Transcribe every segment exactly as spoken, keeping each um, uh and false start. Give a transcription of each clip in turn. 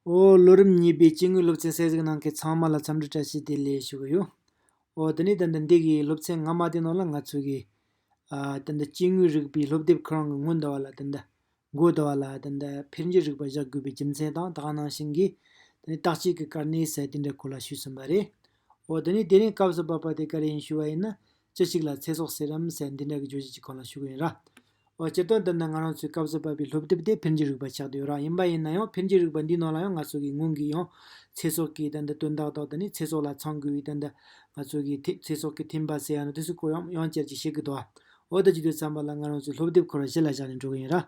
ཨོ། ལོ་རིམ་གཉིས་པའི་སྐྱེ་དངོས་སློབ་ཚན་གསན་གཟིགས་གནང་མཁན་ཚང་མ་ལ་འཚམས་འདྲི་བཀྲ་ཤིས་བདེ་ལེགས་ཞུ་གི་ཡོད། ཨོ། དེ་ནས་ད་ལྟ་འདི་གི་སློབ་ཚན་སྔ་མ་དེ་ནང་ལ་ང་ཚོ་གི་ཨ་ད་ལྟ་སྐྱེ་དངོས་རིག་པའི་སློབ་དེབ་ཁོ་རང་གི་སྔོན་དུ་བ་ལ་ད་ལྟ་མགོ་དུ་བ་ལ་ད་ལྟ་འཕེལ་འགྱུར་རིག་པ་བཞག་དགོས་པའི་རྒྱུ་མཚན་དང་། ད་ག་ནང་བཞིན་གྱི་དེ་ནས་བརྟག་དཔྱད་ཀྱི་གལ་གནད་ཟེར་དེ་འདྲའི་སྐོར་ལ་ཞུས་ཟིན་པ་རེད། ཨོ། དེ་ནས་དེ་རིང་སྐབས་སུ་བབ་པ་དེ་ག་རེ་ཡིན་ཞུ་བ་ཡིན་ན། ཅི་ཞིག་ལ་ཚེ་སྲོག་ཟེར་རམ་ཟེར་འདི་འདྲ་གི་བརྗོད་གཞི་ཅིག་སྐོར་ལ་ཞུ་གི་ཡིན་ར། ཨོ། སྤྱིར་བཏང་ད་ལྟ་ང་རང་ཚོའི་སྐབས་སུ་བབས་པའི་སློབ་དེབ་དེ་འཕེལ་འགྱུར་རིག་པ་ཆགས་བསྡད་ཡོད་ར། ཡིན་པ་ཡིན་ན་ཡང་འཕེལ་འགྱུར་རིག་པ་འདིའི་ནང་ལ་ཡང་ང་ཚོ་གི་སྔོན་གྱི་ཡང་ཚེ་སྲོག་གི་ད་ལྟ་དོན་དག་དང་། དེ་ནས་ཚེ་སྲོག་ལ་ཚང་དགོས་པའི་ད་ལྟ་ང་ཚོ་གི་ཐེ་ཚེ་སྲོག་གི་ཐེམ་པ་ཟེར་ཡ་ནི་དེ་ཚོའི་སྐོར་ཡང་ཡང་བསྐྱར་ཅིག་བཤད་ཀྱི་འདུག། ཨོ། ད་ཅི་དུས་ཙམ་པ་ལ་ང་རང་ཚོའི་སློབ་དེབ་ཁོ་ར་གཞི་ལ་བཞག་ནས་འགྲོ་གི་ཡིན་ར།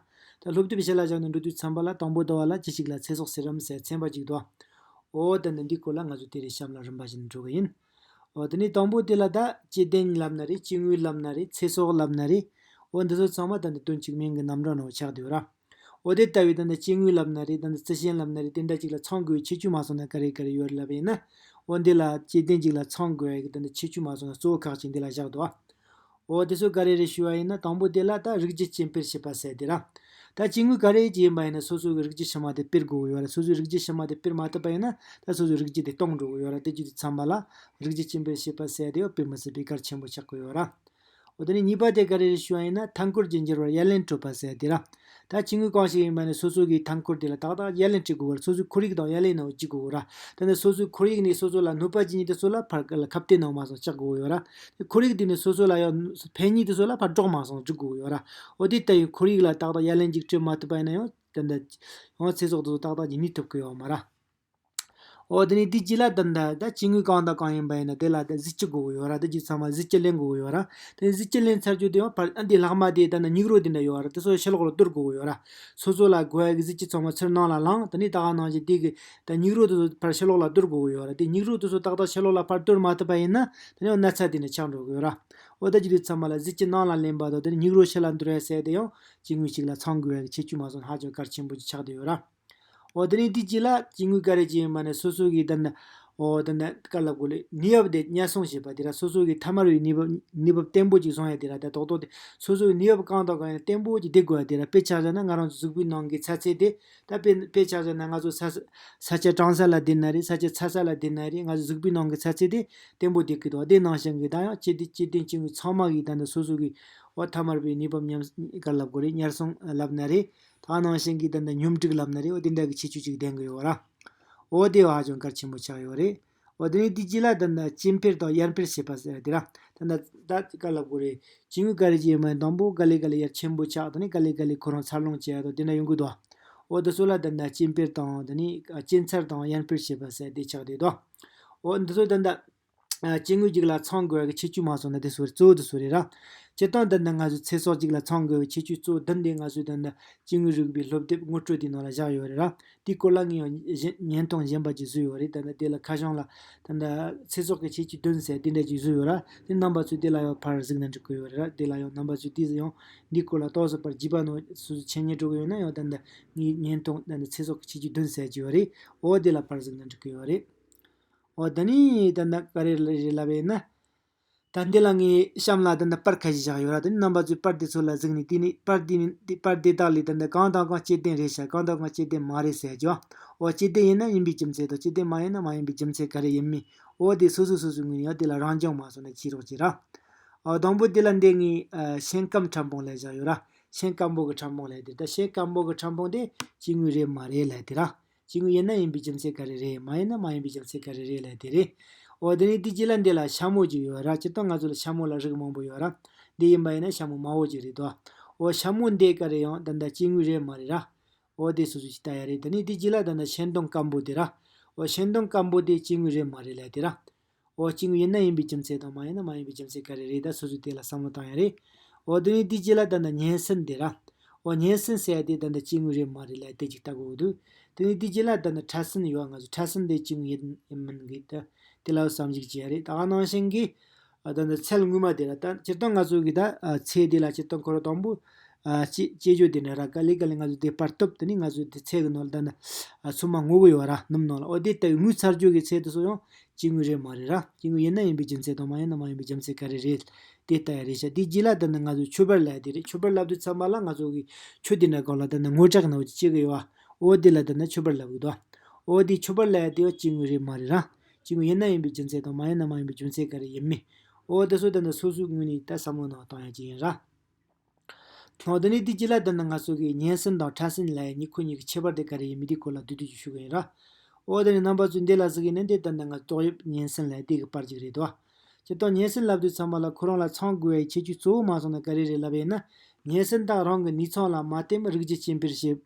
ད་སློབ་དེབ་གཞི་ལ་བཞག་ནས་འགྲོ་དུས་ཙམ་པ་ལ་དང་པོ་དུ་བ་ལ་ཅི་ཞིག་ལ་ཚེ་སྲོག་ཟེར་རམ་ཟེར་ཚན་པ་ཅིག་འདུག། ཨོ། ད་ནི་འདི་སྐོར་ལ་ང་ཚོ་དེ་རིང་གཤམ་ལ་རིམ་པ་བཞིན་འགྲོ་གི་ཡིན། ཨོ། དེ་ནི་དང་པོ་དེ་ལ་ད་སྐྱེ་ལྡན་ལབ་ན་རེད། སྐྱེ་དངོས་ལབ་ན་རེད། ཚེ་སྲོག་ལབ་ན་རེད། ཨོ། འདི་ཚོ་ཚང་མ་ད་ནི་དོན་གཅིག་མིང་གི་རྣམ་གྲངས་ནང་ཆགས་བསྡད་ཡོད་ར། ཨོ། དེ་ལྟ་བུའི་ད་ནི་སྐྱེ་དངོས་ལབ་ན་རེད། ད་ནི་རྩི་ཤིང་ལབ་ན་རེད། དེ་འདྲ་ཅིག་ལ་ཚང་དགོས་པའི་ཁྱད་ཆོས་མ་སོང་ན་ག་རེ་ག་རེ་ཡོད་རེད་ལབ་པ་ཡིན་ན། ཨོ། འདི་ལ་སྐྱེ་ལྡན་ཅིག་ལ་ཚང་དགོས་པའི་ད་ནི་ཁྱད་ཆོས་མ་སོང་ན་གཙོ་བོ་ཁག་ཅིག་འདི་ལ་བཞག་འདུག། ཨོ། དེ་ཚོ་ག་རེ་རེད་ཞུ་བ་ཡིན་ན། དང་པོ་དེ་ལ་ད་རིགས་རྒྱུད་སྐྱེ་འཕེལ་བྱེད་པ་ཟེར་དེ་ར། ད་སྐྱེ་དངོས་ག་རེ་ཅིག་ཡིན་པ་ཡིན་ན་སོ་སོ་གི་རིགས་རྒྱུད་ཕྱི་མ་དེ་སྤེལ་དགོས་ཀྱི་ཡོད་ར། སོ་སོའི་རིགས་རྒྱུད་ཕྱི་མ་དེ་སྤེལ་མ་ཐུབ་པ་ཡིན་ན་ད་སོ་སོའི་རིགས་རྒྱུད་དེ་སྟོངས་འགྲོ་གི་ཡོད་ར། དེ་བྱེད་དུས་ཙམ་པ་ལ་རིགས་རྒྱུད་སྐྱེ་འཕེལ་བྱེད་པ་ཟེར་དེ་ཡང་དཔེ་མི་སྲིད་པའི་གལ་ཆེན་པོ་ཆགས་ཀྱི་ཡོད་ར། འོ། དེ་ནས་གཉིས་པ་དེ་ག་རེ་རེད་ཞུ་བ་ཡིན་ན། མཐའ་འཁོར་གྱི་འགྱུར་བར་ཡ་ལན་སྤྲོད་པ་ཟེར་དེ་ར། ད་སྐྱེ་དངོས་གང་ཞིག་ཡིན་པ་ནི་སོ་སོ་གི་མཐའ་འཁོར་དེ་ལ་ཏག་ཏག་ཡ་ལན་སྤྲད་དགོས་པར་སོ་སོའི་ཁོར་ཡུག་དང་ཡ་ལན་གནང་བ་བྱེད་དགོས་ར། ད་ནི་སོ་སོའི་ཁོར་ཡུག་ནས་སོ་སོ་ལ་གནོད་པ་བྱེད་མཁན་དེ་ཚོ་ལ་ཕར་ཁ་གཏད་གནང་མ་སོང་བཅག་དགོས་ཡོད་ར། དེ་ཁོར་ཡུག་དེ་ནས་སོ་སོ་ལ་ཡང་ཕན་ཉེས་དེ་ཚོ་ལ་ཕར་སྒྲོག་མ་སོང་སྒྲིག་དགོས་ཡོད་ར། འོ། དེ་ལྟ་བུའི་ཁོར་ཡུག་ལ་ཏག་ཏག་ཡ་ལན་ཅིག་སྤྲད་མ་ཐུབ་པ་ཡིན་ན་ཡང་ད་ནི་ཡང་ཚེ་སྲོག་དེ་ཚོ་ཏག་ཏག་ཅིག་གནས་ཐུབ་ཀྱི་ཡོད་མ་ར། འོ། དེ་ནས་དེའི་རྗེས་ལ་ད་ལྟ་ད་སྐྱེ་དངོས་གང་དང་གང་ཡིན་པ་ཡིན་ན་དེ་ལ་ད་གཟི་བརྗིད་དགོས་ཀྱི་ཡོད་ར། དེ་རྗེས་ཚང་མ་གཟི་བརྗིད་ལེན་དགོས་ཀྱི་ཡོད་ར། དེ་གཟི་བརྗིད་ལེན་ཚར་རྒྱུ་དེ་ཡང་ཕར་ཨ་འདི་ལྷག་མ་དེ་ད་ནི་སྙིགས་རོ་དེ་འདྲ་ཡོད་ར། དེ་ཚོ་ཕྱི་ལོགས་ལ་སྡུད་དགོས་ཀྱི་ཡོད་ར། སོ་སོ་ལ་དགོས་ཡ་གི་གཟི་བརྗིད་ཚང་མ་ཚུར་ནང་ལ་ལངས། དེ་ནས་ད་ག་ནང་བཞིན་དེ་གི་ད་སྙིགས་རོ་དེ་ཚོ་ཕར་ཕྱི་ལོགས་ལ་སྡུད་དགོས་ཀྱི་ཡོད་ར། དེ་སྙིགས་རོ་དེ་ཚོ་ཏག་ཏག་ཕྱི་ལོགས་ལ་ཕར་སྡུད་མ་ཐུབ་པ་ཡིན་ན་དེ་ནས་ཡང་ན་ཚ་དེ་འདྲ་ཆགས་འགྲོ་གི་ཡོད་ར། འོ། ད་བྱེད་དུས་ཚང་མ་ལ་གཟི་བརྗིད་ནང་ལ་ལེན་པ་དང་། དེ་ནས་སྙིགས་རོ་ཕྱི་ལ་འདུར་ཡ་ཟེར་དེ་ཡང་སྐྱེ་དངོས་གཅིག་ལ་ཚང་དགོས་ཡ་གི་ཁྱད་ཆོས་མ་སོང་ཧ་ཅང་གལ་ཆེན་པོ་ཅིག་ཆགས་བསྡད་ཡོད་ར། འོ། དེ་ནས་དེའི་རྗེས་ལ་སྐྱེ་དངོས་ག་རེ་ཅིག་ཡིན་པ་ནི་སོ་སོ་གི་ད་ནི། འོ། ད་ནི་ག་ལབ་དགོས་རེད། གནས་བབ་དེ་ཉར་སྲུང་བྱེད་པ་དེ་ར། སོ་སོ་གི་ཐ་མལ་པའི་གནས་བབ་གནས་བབ་བརྟན་པོ་ཅིག་བཟུང་ཡ་དེ་ར། ད་རྡོག་རྡོག་དེ་སོ་སོ་གི་གནས་བབ་གང་དང་གང་ཡིན་ན་བརྟན་པོ་ཅིག་བསྡད་དགོས་ཡ་དེ་ར། དཔེ་ཆ་བཞག་ན་ང་རང་ཚོ་གཟུགས་པོའི་ནང་གི་ཚ་ཚད་དེ། ད་དཔེ་དཔེ་ཆ་བཞག་ན་ང་ཚོ་ས་ས་ཆ་གྲང་ས་ལ་བསྡད་ན་རེད། ས་ཆ་ཚ་ས་ལ་བསྡད་ན་རེད། ང་ཚོ་གཟུགས་པོའི་ནང་གི་ཚ་ཚད་དེ་བརྟན་པོ་བསྡད་ཀྱི་འདུག། དེ་ནང་བཞིན་གི་ད་ཡང་སྐྱེ་ལྡན་སྐྱེ་ལྡན་སྐྱེ་དངོས་ཚང་མ་གི་ད་ནི་སོ་སོ་གི། འོ། ཐ་མལ་པའི་གནས་བབ་ཉམས་ག་ལབ་དགོས་རེད། ཉར་སྲུང་ལབ་ན་རེད། ད་ནང་བཞིན་གྱི་ད་ནི་སྙོམས་སྒྲིག་ལབ་ན་རེད། འོ། དེ་འདྲ་གི་ཁྱད་ཆོས་ཅིག་ལྡན་གི་ཡོད་ར། འོ། དེ་ཧ་ཅང་གལ་ཆེན་པོ་ཆགས་ཡོད་རེད། འོ། དེ་ནས་དེའི་རྗེས་ལ་ད་ནི་སྐྱེ་འཕེལ་དང་ཡར་འཕེལ་བྱེད་པ་ཟེར་དེ་ར། ད་ནི་ད་ག་ལབ་དགོས་རེད། སྐྱེ་དངོས་ག་རེ་ཅིག་ཡིན་པ་དང་པོ་ག་ལེ་ག་ལེ་ཡར་ཆེན་པོ་ཆགས། དེ་ནས་ག་ལེ་ག་ལེ་ཁོ་རང་འཚར་ལོངས་བྱེད་ཡ་དང་དེ་འདྲ་ཡོང་གི་འདུག། འོ། དེ་ཚོ་ལ་ད་ནི་སྐྱེ་འཕེལ་དང་དེ་ནས་སྐྱེ་འཚར་དང་ཡར་འཕེལ་བྱེད་པ་ཟེར་དེ་ཆགས་བསྡད་འདུག། འོ། འདི་ཚོ་ད་ནི་ཨ་སྐྱེ་དངོས་གཅིག་ལ་ཚང་དགོས་པའི་ཁྱད་ཆོས་མ་སོང་ན་དེ་ཚོ་རེད། གཙོ་བོ་དེ་ཚོ་རེད་ར། སྤྱིར་བཏང་ད་ནི་ང་ཚོའི་ཚེ་སྲོག་གཅིག་ལ་ཚང་དགོས་པའི་ཁྱད་ཆོས་གཙོ་བོ་བདུན་དེ་ང་ཚོས་ད་ནི་སྐྱེ་དངོས་རིག་པའི་སློབ་དེབ་ངོ་སྤྲོད་དེའི་ནང་ལ་བཞག་ཡོད་རེད་ར། དེའི་སྐོར་ལ་ངས་ཡང་གཞན་བརྙན་ཐུང་གཞན་པ་ཅིག་བཟོས་ཡོད་རེད། ད་ནི་དེ་ལ་ཁ་བྱང་ལ་ད་ནི་ཚེ་སྲོག་གི་ཁྱད་ཆོས་བདུན་ཟེར་དེ་འདྲ་ཅིག་བཟོས་ཡོད་ར། དེ་རྣམ་པ་ཚོས་དེ་ལ་ཡང་ཕར་གཟིགས་ན་འགྲིག་གི་ཡོད་རེད་ར། དེ་ལ་ཡང་རྣམ་པ་ཚོས་དེ་ཡང་འདིའི་སྐོར་ལ་ཏོག་ཙམ་ཕར་རྒྱུས་པ་ནང་སོ་སོ་འཆད་ཉན་འགྲོ་གི་ཡོད་ན་ཡང་ད་ནི་ངའི་བརྙན་ཐུང་ད་ནི་ཚེ་སྲོག་གི་ཁྱད་ཆོས་བདུན་ཟེར་གྱི་ཡོད་རེད། འོ། དེ་ལ་ཕར་གཟིགས་ན་འགྲིག་གི་ཡོད་རེད། འོ། ད་ནི་ད་ནི་ག་རེ་རེད་ལབ་ཡིན་ན། ད་འདི་ལ་ངས་གཤམ་ལ་ད་ནི་པར་ཁ་ཤས་བཞག་ཡོད་ར། ད་ནི་རྣམ་པ་ཚོས་པར་དེ་ཚོ་ལ་གཟིགས་ནས། དེ་ནས་པར་དེ་ནི་དེ་པར་དེ་དག་ལས་ད་ནི་གང་དང་གང་སྐྱེ་ལྡན་རེད་ཤག། གང་དང་གང་སྐྱེ་ལྡན་མ་རེད་ཟེར་རྒྱུ། འོ། སྐྱེ་ལྡན་ཡིན་ན་ཡིན་པའི་རྒྱུ་མཚན་དང་། སྐྱེ་ལྡན་མ་ཡིན་ན་མ་ཡིན་པའི་རྒྱུ་མཚན་ག་རེ་ཡིན་མིན། འོ། དེ་སོ་སོ་སོ་སོའི་ངོས་ནས་ཡང་དེ་ལ་རང་སྦྱོང་མ་སོང་ན་བྱེད་རོགས་བྱེད་ར། འོ། དང་པོ་དེ་ལ་འདི་ངས་ཨ་ཤིང་སྐམ་ཕྲ་ཕུང་ལབ་བཞག་ཡོད་ར། ཤིང་སྐམ་པོ་གི་ཕྲ་ཕུང་ལབ་དེ། ད་ཤིང་སྐམ་པོ་གི་ཕྲ་ཕུང་དེ་སྐྱེ་དངོས་རེད་མ་རེད་ལབ་དེ་ར། སྐྱེ་དངོས་ཡིན་ན་ཡིན་པའི་རྒྱུ་མཚན་ག་རེ་རེད། མ་ཡིན་ན་མ་ཡིན་པའི་རྒྱུ་མཚན་ག་རེ་རེད་ལབ་དེ་རེད། འོ། དེ་ནས་དེའི་རྗེས་ལ་འདི་ལ་ཤ་མོ་ཅིག་ཡོད་ར། སྤྱིར་བཏང་ང་ཚོ་ལ་ཤ་མོ་ལ་རིགས་མང་པོ་ཡོད་ར། འདི་ཡིན་པ་ཡིན་ན་ཤ་མོ་དམར་པོ་ཅིག་རེད་དོ། འོ། ཤ་མོ་འདི་ག་རེ་ཡང་ད་ལྟ་སྐྱེ་དངོས་རེད་མ་རེད་ར། འོ། དེ་སོ་སོ་ཅིག་ལྟ་ཡ་རེད། དེ་ནས་དེའི་རྗེས་ལ་ད་ལྟ་ཤིང་སྡོང་སྐམ་པོ་དེ་ར། འོ། ཤིང་སྡོང་སྐམ་པོ་དེ་སྐྱེ་དངོས་རེད་མ་རེད་ལབ་དེ་ར། འོ། སྐྱེ་དངོས་ཡིན་ན་ཡིན་པའི་རྒྱུ་མཚན་དང་། མ་ཡིན་ན་མ་ཡིན་པའི་རྒྱུ་མཚན་ག་རེ་རེད། ད་སོ་སོས་དེ་ལ་བསམ་བློ་བཏང་ཡ་རེད། འོ། དེ་ནས་དེའི་རྗེས་ལ་ད་ནི་སྙན་སེན་དེ་ར། འོ། སྙན་སེན་ཟེར་ཡ་དེ་ད་ནི་སྐྱེ་དངོས་རེད་མ་རེད་ལབ་དེ་ཅིག་ལྟ་དགོས་འདུག། དེ་ནས་དེའི་རྗེས་ལ་ད་ནི་ཕྲ་སེན་ཡོད། ང་ཚོ་ཕྲ་སེན་དེ་སྐྱེ་དངོས་ཡིན་ཡིན་མིན་གི་ད་དེ་ལ་བསམ་གཞིག་བྱེད་ཡ་རེད། ད་ག་ནང་བཞིན་གི་ཨ་ད་ནི་ཚལ་ངོ་མ་དེ་ར། ད་སྤྱིར་བཏང་ང་ཚོ་གི་ད་ཨ་ཚལ་དེ་ལ་སྤྱིར་བཏང་ཁོ་ར་དང་པོ་ཨ་སྐྱེ་སྐྱེ་རྒྱུ་དེ་ནི་ར། ག་ལེ་ག་ལེ་ང་ཚོ་དེ་པར་བཏབ། དེ་ནས་ང་ཚོ་དེ་ཚལ་གི་ནང་ལ་ད་ནི་ཨ་ཚོད་མ་ངོ་གི་ཡོད་ར། སྣུམ་ནང་ལ། འོ། དེ་ལྟ་བུའི་ངོས་ཚར་རྒྱུ་གི་ཚལ་དེ་ཚོ་ཡང་སྐྱེ་དངོས་རེད་མ་རེད་ར། སྐྱེ་དངོས་ཡིན་ན་ཡིན་པའི་རྒྱུ་མཚན་དང་། མ་ཡིན་ན་མ་ཡིན་པའི་རྒྱུ་མཚན་ག་རེ་རེད། དེ་ལྟ་ཡ་རེད་ཤག། དེའི་རྗེས་ལ་ད་ནི་ང་ཚོ་ཆུ་བུར་ལབ་དེ་རེད། ཆུ་བུར་ལབ་དུས་ཙམ་པ་ལ་ང་ཚོ་གི་ཆུ་དེ་འདྲ་སྒང་ལ་ད་ནི་རྔུལ་ཁྲག་ནང་བཞིན་སྐྱེ་གི་ཡོད་པ། འོ། དེ་ལ་ད་ནི་ཆུ་བུར་ལབ་གི་འདུག། འོ་དེ་ཆུ་བུར་ལབ་ཡ་དེ་ཡང་སྐྱེ་དངོས་རེད་མ་རེད་ར། སྐྱེ་དངོས་ཡིན་ན་ཡིན་པའི་རྒྱུ་མཚན་དང་མ་ཡིན་ན་མ་ཡིན་པའི་རྒྱུ་མཚན་ག་རེ་ཡིན་མིན། འོ་དེ་ཚོ་ད་ནི་སོ་སོའི་ངོས་ནས་ད་བསམ་བློ་ནང་བཏང་ཡ་ཅིག་ཡིན་ར། འོ་དེ་ནས་དེའི་རྗེས་ལ་ད་ནི་ང་ཚོ་གི་སྙན་གསན་དང་ཕྲ་སན་ལབ་ཡ་གཉིས། ཁོ་གཉིས་ཀྱི་ཁྱད་པར་དེ་ག་རེ་ཡིན་མིན་དེ་སྐོར་ལ་བསྡུས་བསྡུས་ཅིག་ཞུ་གི་ཡིན་ར། འོ་དེ་ནས་རྣམ་པ་ཚོས་འདི་ལ་གཟིགས་ཡིན་ན་འདི་ད་ནི་ང་ཏོག་དབྱིབས་སྙན་གསན་ལབ་ཡ་དེ་གི་པར་ཅིག་རེད་དོ། སྤྱིར་བཏང་སྙན་གསན་ལབ་དུས་ཙམ་པ་ལ་ཁོ་རང་ལ་ཚང་དགོས་པའི་ཁྱད་ཆོས་གཙོ་བོ་མ་སོང་ན་ག་རེ་རེད་ལབ་ཡིན་ན། སྙན་གསན་དག་རང་གི་ནུས་ཚད་ལ་མ་བརྟེན་པར་རིགས་རྒྱུད་སྐྱེ་འཕེལ་བྱེད།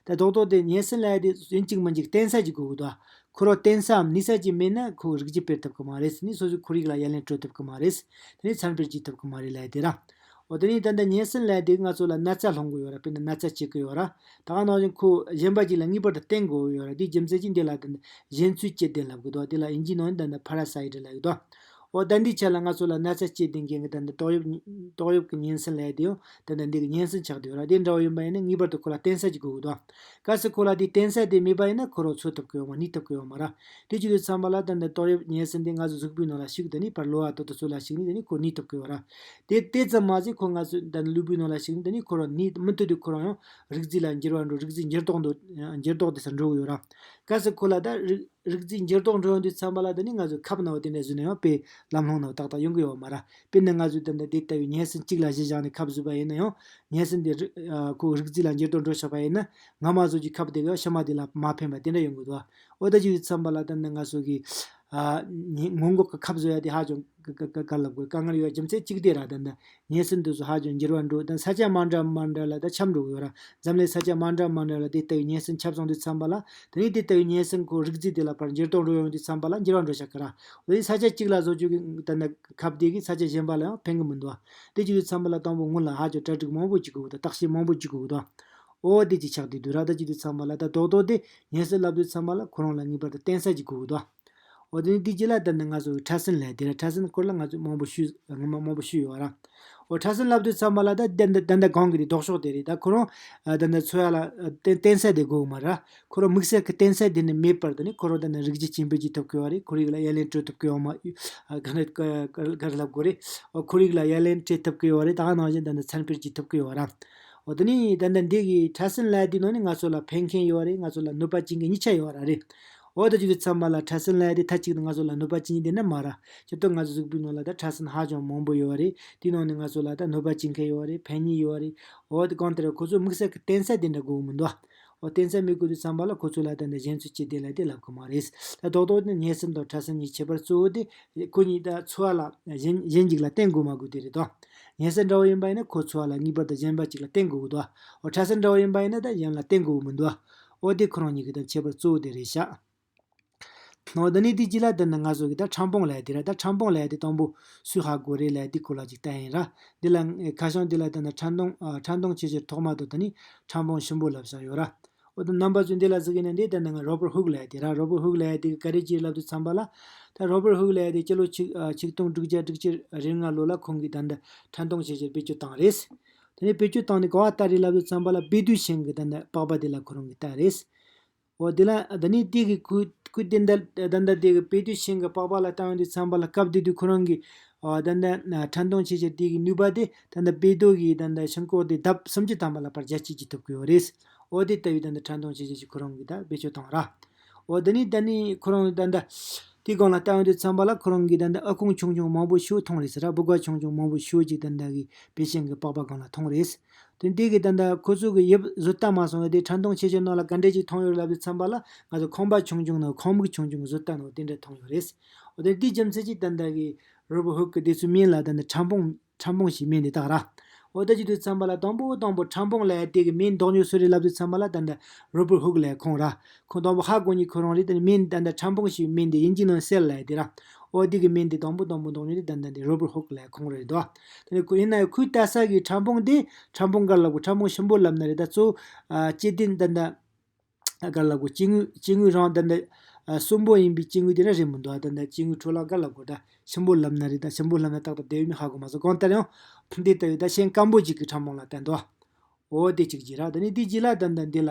ད་རྡོག་རྡོག་དེ་སྙན་གསན་ལབ་ཡ་དེ་ཡིན་གཅིག་མིན་གཅིག་བརྟེན་ས་ཅིག་དགོས་ཀྱི་འདུག་ཁོ་རང་བརྟེན་སའམ་ནུས་ས་ཅིག་མེད་ན་ཁོ་རིགས་རྒྱུད་སྤེལ་ཐུབ་ཀྱི་མ་རེད། ནི་སོ་སོའི་ཁོར་ཡུག་ལ་ཡ་ལན་སྤྲོད་ཐུབ་ཀྱི་མ་རེད། དེ་ནས་ཚན་འཕེལ་བྱེད་ཐུབ་ཀྱི་མ་རེད་ལབ་ཡ་དེ་ར། འོ་དེ་ནས་ད་ལྟ་སྙན་གསན་ལབ་ཡ་དེ་ང་ཚོ་ལ་ན་ཚ་སློང་གི་ཡོད་ར། དཔེར་ན་ན་ཚ་བྱེད་ཀྱི་ཡོད་ར། ད་ག་ནང་བཞིན་ཁོ་གཞན་པ་ཅིག་ལ་ངེས་པར་དུ་བརྟེན་དགོས་ཡོད་ར། དེའི་རྒྱུ་མཚན་གྱིས་འདི་ལ་ད་ལྟ་གཞན་ཚུལ་སྐྱེད་ལྡན་ལབ་ཀྱི་འདུག་དེ་ལ་དབྱིན་ཇིའི་ནང་ནས་ད་ལྟ་ཕ་ར་སའིཊ་ལབ་ཀྱི་འདུག་འོ་ད་འདིའི་ཆ་ལ་ང་ཚོ་ལ་ན་ཚ་སྐྱེད་ལྡན་མཁན་གྱི་ད་ལྟ་ཏོག་དབྱིབས་ཏོག་དབྱིབས་ཀྱི་སྙན་གསན་ལབ་ཡ་དེ་ཡང་ད་ལྟ་འདི་གི་སྙན་གསན་ཆགས་བསྡད་ཡོད་ར། དེ་འདྲ་བོ་ཡིན་པ་ཡིན་ན་ངེས་པར་དུ་ཁོ་ལ་བརྟེན་ས་ཅིག་དགོས་ཀྱི་འདུག་གལ་སྲིད་ཁོ་ལ་དེའི་བརྟེན་ས་དེ་མེད་པ་ཡིན་ན་ཁོ་རང་འཚོ་ཐུབ་ཀྱི་ཡོད་མ་རེད། གནས་ཐུབ་ཀྱི་ཡོད་མ་རེད། དེ་བྱེད་དུས་ཙམ་པ་ལ་ད་ལྟ་ཏོག་དབྱིབས་སྙན་གསན་དེ་ང་ཚོ་གཟུགས་པོའི་ནང་ལ་ཞུགས། དེ་ནས་ཕར་གློ་བ་དེ་ཚོ་ལ་ཞུགས་ནས་དེ་ནས་ཁོ་གནས་ཐུབ་ཀྱི་ཡོད་རེད། དེ་དེ་ཙམ་མ་ཟད་ཁོ་ང་ཚོ་ད་ལྟ་ལུས་པོའི་ནང་ལ་ཞུགས་ནས་དེ་ནས་ཁོ་རང་ནད་མུ་མཐུད་དུ་ཁོ་རང་ཡང་རིགས་རྫས་ལ་འགྱུར་བ་འགྲོ། རིགས་རྫས་འགྱུར་ལྡོག་འགྲོ། འགྱུར་ལྡོག་དེ་ཚོ་འགྲོ་གི་ཡོད་རེད། གལ་སྲིད་ཁོ་ལ་ད་རིགས་རིགས་རྫས་འགྱུར་ལྡོག་འགྲོ་ཡོང་དུས་ཙམ་པ་ལ་དེ་ནས་ང་ཚོ་ཁབ་ནང་དེ་འདྲ་བཟོས་ན་ཡང་དཔེ་ལམ་ལྷོང་ནང་ཏག་ཏག་ཡོང་གི་ཡོད་མ་རེད། དཔེར་ན་ང་ཚོས་ད་ལྟ་དེ་ལྟ་བུའི་སྙན་གསན་གཅིག་ལ་གཞི་བཞག་ནས་ཁབ་བཟོས་པ་ཡིན་ན་ཡང་། སྙན་གསན་དེ་རི་ཨ་ཁོ་རིགས་རྫས་ལ་འགྱུར་ལྡོག་འགྲོ་ཆོག་པ་ཡིན་ན། སྔ་མ་བཟོ་རྒྱུའི་ཁབ་དེ་ག་ཕྱི་མ་དེ་ལ་མ་ཕན་པ་དེ་འདྲ་ཡོང་གི་འདུག་འོ་ད་ཅིག་ཡོད་ཙམ་པ་ལ་ད་ནི་ང་ཚོ་གི་ཨ་ནི་སྔོན་འགོག་གི་ཁབ་བཟོ་ཡ་དེ་ཧ་ཅང་ག་ག་ག་ག་ལབ་དགོས། དཀའ་ངལ་ཡོད། རྒྱུ་མཚན་གཅིག་དེ་ར། ད་ནི་སྙན་གསན་དེ་ཚོ་ཧ་ཅང་འགྱུར་བ་འགྲོ། ད་ས་ཆ་མ་འདྲ་མ་འདྲ་ལ་ད་ཁྱབ་འགྲོ་གི་ཡོད་ར། འཛམ་གླིང་ས་ཆ་མ་འདྲ་མ་འདྲ་ལ་དེ་ལྟ་བུའི་སྙན་གསན་ཁྱབ་སོང་དུས་ཙམ་པ་ལ། དེ་ནས་དེ་ལྟ་བུའི་སྙན་གསན་ཁོ་རིགས་རྫས་དེ་ལ་ཕར་འགྱུར་ལྡོག་འགྲོ་ཡོང་དུས་ཙམ་པ་ལ་འགྱུར་བ་འགྲོ་ཆོག་གི་ར། འོ་དེ་ས་ཆ་གཅིག་ལ་བཟོ་རྒྱུ་གི་ད་ནི་ཁབ་དེ་གིས་ས་ཆ་གཞན་པ་ལ་ཡང་ཕན་གི་མི་འདུག་དེ་བྱེད་དུས་ཙམ་པ་ལ་དང་པོ་སྔོན་ལ་ཧ་ཅང་གྲ་སྒྲིག་མང་པོ་བྱེད་དགོས་འདུག་བརྟག་དཔྱད་མང་པོ་བྱེད་དགོས་འདུག་འོ་དེ་ཅིག་ཆགས་བསྡད་འདུག་ར། ད་བྱེད་དུས་ཙམ་པ་ལ་ད་རྡོག་རྡོག་དེ་སྙན་གསན་ལབ་དུས་ཙམ་པ་ལ་ཁོ་རང་ལ་ངེས་པར་དུ་བརྟེན་ས་ཅིག་དགོས་ཀྱི་འདུག་འོ་དེ་ནས་དེའི་རྗེས་ལ་ད་ནི་ང་ཚོ་ཕྲ་སན་ལབ་ཡ་དེ་ར། ཕྲ་སན་སྐོར་ལ་ང་ཚོས་མང་པོ་ཞུས། སྔོན་མ་མང་པོ་ཞུས་ཡོད་ར། འོ་ཕྲ་སན་ལབ་དུས་ཙམ་པ་ལ་ད་ད་ད་ད་གོང་གི་དེ་ལྡོག་ཕྱོགས་དེ་རེད། ད་ཁོ་རང་ཨ་ད་ནི་འཚོ་ཡ་ལ་ཨ་བརྟེན་བརྟེན་ས་དེ་དགོས་མ་ར། ཁོ་རང་དམིགས་བསལ་གྱི་བརྟེན་ས་དེ་ནི་མེད་པར། ད་ནི་ཁོ་རང་ད་ནི་རིགས་རྒྱུད་སྐྱེ་འཕེལ་བྱེད་ཐུབ་ཀྱི་ཡོད་རེད། ཁོར་ཡུག་ལ་ཡ་ལན་སྤྲོད་ཐུབ་ཀྱི་ཡོད་མ། ཨ་ག་ནི་ག་ག་ག་རེ་ལབ་དགོས་རེད། འོ་ཁོར་ཡུག་ལ་ཡ་ལན་སྤྲད་ཐུབ་ཀྱི་ཡོད་རེད། ད་ག་ནང་བཞིན་ད་ནི་ཚན་རིག་པས་བྱེད་ཐུབ་ཀྱི་ཡོད་ར། འོ་དེ་ནི་ད་ལྟ་འདི་གི་ཕྲ་སན་ལབ་དེ་ནང་ནི་ང་ཚོ་ལ་ཕན་མཁན་ཡོད་རེད། ང་ཚོ་ལ་གནོད་པ་བྱེད་མཁན་གཉིས་ཆ་ཡོད་ར་རེད། འོ་ད་ཅིག་དུས་ཙམ་པ་ལ་ཕྲ་སན་ལབ་དེ་མཐའ་གཅིག་ཏུ་ང་ཚོ་ལ་གནོད་པ་བྱེད་མཁན་དེ་འདྲ་མ་ར། སྤྱིར་བཏང་ང་ཚོ་གཟུགས་པོའི་ནང་ལ་ད་ཕྲ་སན་ཧ་ཅང་མང་པོ་ཡོད་རེད། དེའི་ནང་ནས་ང་ཚོ་ལ་ད་གནོད་པ་བྱེད་མཁན་ཡོད་རེད། ཕན་མཁན་ཡོད་རེད། འོ་དེ་གང་ལྟར་ཁོ་ཚོ་དམིགས་བསལ་གྱི་བརྟེན་ས་དེ་འདྲ་དགོས་མི་འདུག་འོ་བརྟེན་ས་མི་དགོས་དུས་ཙམ་པ་ལ་ཁོ་ཚོ་ལ་ད་ནི་གཞན་ཚུལ་སྐྱེད་ལྡན་ལབ་དེ་ལབ་ཀྱི་མ་རེད། ད་རྡོག་རྡོག་ནི་སྙན་གསན་དང་ཕྲ་སན་གཉིས་ཁྱད་པར་གཙོ་བོ་དེ་ཁོ་གཉིས་ད་འཚོ་བ་ལ་གཞན་གཞན་ཅིག་ལ་བརྟེན་དགོས་མ་དགོས་དེ་རེད་དོ། སྙན་གསན་འདྲ་བོ་ཡིན་པ་ཡིན་ན་ཁོ་འཚོ་བ་ལ་ངེས་པར་དུ་གཞན་པ་ཅིག་ལ་བརྟེན་དགོས་ཀྱི་འདུག་འོ་ཕྲ་སན་འདྲ་བོ་ཡིན་པ་ཡིན་ན་ད་གཞན་ལ་བརྟེན་དགོས་ཀྱི་མི་འདུག་འོ་དེ་ཁོ་རང་གཉིས་ཀྱི་ད་ཁྱད་པར་གཙོ་བོ་དེ་རེད་ཤག་འོ་ད་ནི་དེ་རྗེས་ལ་ད་ནི་ང་ཚོ་གི་ད་ཕྲ་ཕུང་ལབ་ཡ་དེ་ར། ད་ཕྲ་ཕུང་ལབ་ཡ་དེ་དང་པོ་སུས་ཧ་གོ་རེད་ལབ་ཡ་དེ་སྐོར་ལ་ཅིག་བལྟ་ཡིན་ར། འདི་ལ་ཁ་བྱང་འདི་ལ་ད་ནི་ཕྲ་མཐོང་ཨ་ཕྲ་མཐོང་ཆེ་ཆེར་ཐོག་མ་དང་ད་ནི་ཕྲ་ཕུང་གཤིན་པོ་ལབ་བཞག་ཡོད་ར། འོ་ད་རྣམ་པ་ཚོས་འདི་ལ་གཟིགས་ཡིན་ན་འདི་ད་ནི་ང་རོ་བར་ཧུག་ལབ་ཡ་དེ་ར། རོ་བར་ཧུག་ལབ་ཡ་དེ་ག་རེ་ཅིག་ལབ་དུས་ཙམ་པ་ལ། ད་རོ་བར་ཧུག་ལབ་ཡ་དེ་སྤྱི་ལོ་ཆིག་ཨ་ཆིག་སྟོང་དྲུག་བརྒྱ་དྲུག་ཅུ་རེ་ལྔ་ལོ་ལ་ཁོང་གིས་ད་ལྟ་ཕྲ་མཐོང་ཆེ་ཆེར་བེད་སྤྱོད་བཏང་རེད། དེ་ནས་བེད་སྤྱོད་བཏང་ནས་ག་བ་ལྟ་རེད་ལབ་དུས་ཙམ་པ་ལ་སྦས་དོད་ཤིང་གི་ད་ལྟ་པགས་པ་དེ་ལ་ཁོ་རང་གིས་ལྟ་རེད། འོ་དེ་ལ་ད་ནི་དེ་གི་ཁོས་ཁོས་དེ་འདྲ་ད་ལྟ་དེ་གི་སྦས་དོད་ཤིང་གི་པགས་པ་ལ་ལྟ་ཡོང་དུས་ཙམ་པ་ལ་སྐབས་དེ་དུས་ཁོ་རང་གིས་ཨ་ད་ལྟ་ཕྲ་མཐོང་ཆེ་ཆེར་དེ་གི་ནུས་པ་དེ་ད་ལྟ་སྦས་དོད་ཀྱི་ད་ལྟ་ཤིང་ཀོག་དེ་ལྡབ་སུམ་ཅུ་ཐམ་པ་ལ་ཕར་རྒྱ་སྐྱེད་ཀྱི་ཐུབ་ཀྱི་ཡོད་རེད། འོ་དེ་ལྟ་བུའི་ད་ལྟ་ཕྲ་མཐོང་ཆེ་ཆེར་ཅིག་ཁོ་རང་གིས་ད་བེད་སྤྱོད་བཏང་ར། འོ་དེ་ནི་ད་ནི་ཁོ་རང་ད་ལྟ་དེ་སྒང་ལ་ལྟ་ཡོང་དུས་ཙམ་པ་ལ་ཁོ་རང་གིས་ད་ལྟ་ཨ་ཁུང་ཆུང་ཆུང་མང་པོ་ཞིག་མཐོང་རེད་ཟེར་ར། སྦུ་གུ་ཆུང་ཆུང་མང་པོ་ཞིག་ཅིག་ད་ལྟ་གི་སྦས་ཤིང་གི་པགས་པ་སྒང་ལ་མཐོང་རེད། དེ་འདི་གི་ད་ལྟ་ཁོ་ཚོ་གི་དབྱིབས་བཟོ་ལྟ་མ་སོང་བའི་དེ་ཕྲ་མཐོང་ཆེ་ཆེ་ནང་ལ་ག་འདྲས་ཅིག་མཐོང་ཡོད་ལབ་དུས་ཙམ་པ་ལ་ང་ཚོ་ཁང་པ་ཆུང་ཆུང་ནང་ཁང་མིག་ཆུང་ཆུང་བཟོ་ལྟ་ནང་དེ་འདྲས་མཐོང་ཡོད་རེད། འོ་དེ་འདི་རྒྱུ་མཚན་གྱིས་ད་ལྟ་གི་རོ་བར་ཧུག་གི་དེ་ཚོའི་མིང་ལ་ད་ལྟ་ཕྲ་ཕུང་ཕྲ་ཕུང་ཞེས་མིང་དེ་བཏགས་ར། འོ་ད་ཅི་དུས་ཙམ་པ་ལ་དང་པོ་དང་པོ་ཕྲ་ཕུང་ལབ་ཡ་དེ་གི་མིང་འདོགས་ཉོ་སུ་རེད་ལབ་དུས་ཙམ་པ་ལ་ད་ལྟ་རོ་བར་ཧུག་ལབ་ཡ་ཁོང་ར། ཁོང་དང་པོ་ཧ་གོ་ཉིད་ཁོ་རང་རེད། དེ་ནི་མིང་ད་ལྟ་ཕྲ་ཕུང་ཞེས་མིང་དེ་དབྱིན་ཇིའི་ནང་སེལ་ལབ་ཡ་དེ་ར། འོ་དེ་གི་མིང་དེ་དང་པོ་དང་པོ་འདོགས་ཉོ་དེ་ད་ལྟ་འདི་རོ་བར་ཧུག་ལབ་ཡ་ཁོང་རེད་དོ། དེ་ནི་ཁོ་ཡིན་ན་ཡང་ཁོས་ལྟ་ས་གི་ཕྲ་ཕུང་དེ་ཕྲ་ཕུང་ག་ལབ་དགོས། ཕྲ་ཕུང་གཤིན་པོ་ལབ་ན་རེད། ད་གཙོ་བོ་ཨ་སྐྱེ་ལྡན་ད་ལྟ་ག་ལབ་དགོས། སྐྱེ་དངོས་སྐྱེ་དངོས་རང་ད་ལྟ་ཨ་གསོན་པོ་ཡིན་པའི་སྐྱེ་དངོས་དེ་འདྲ་རེད་མི་འདུག་ད་ལྟ་སྐྱེ་དངོས་ཁྲོད་ལ་ག་ལབ་དགོས། ད་གཤིན་པོ་ལབ་ན་རེད། ད་གཤིན་པོ་ལབ་ན་ཏག་ཏག་དེ་ཡོད་མེད་ཧ་གོ་མ་སོང་། གང་ལྟར་ཡང་འདི་ལྟ་བུའི་ད་ཤིང་སྐམ་པོ་ཅིག་གི་ཕྲ་ཕུང་ལ་བསྟན་འདུག་འོ་དེ་གཅིག་བྱས་ར། དེ་ནས་དེའི་རྗེས་ལ་ད་ལྟ་འདི་ལ་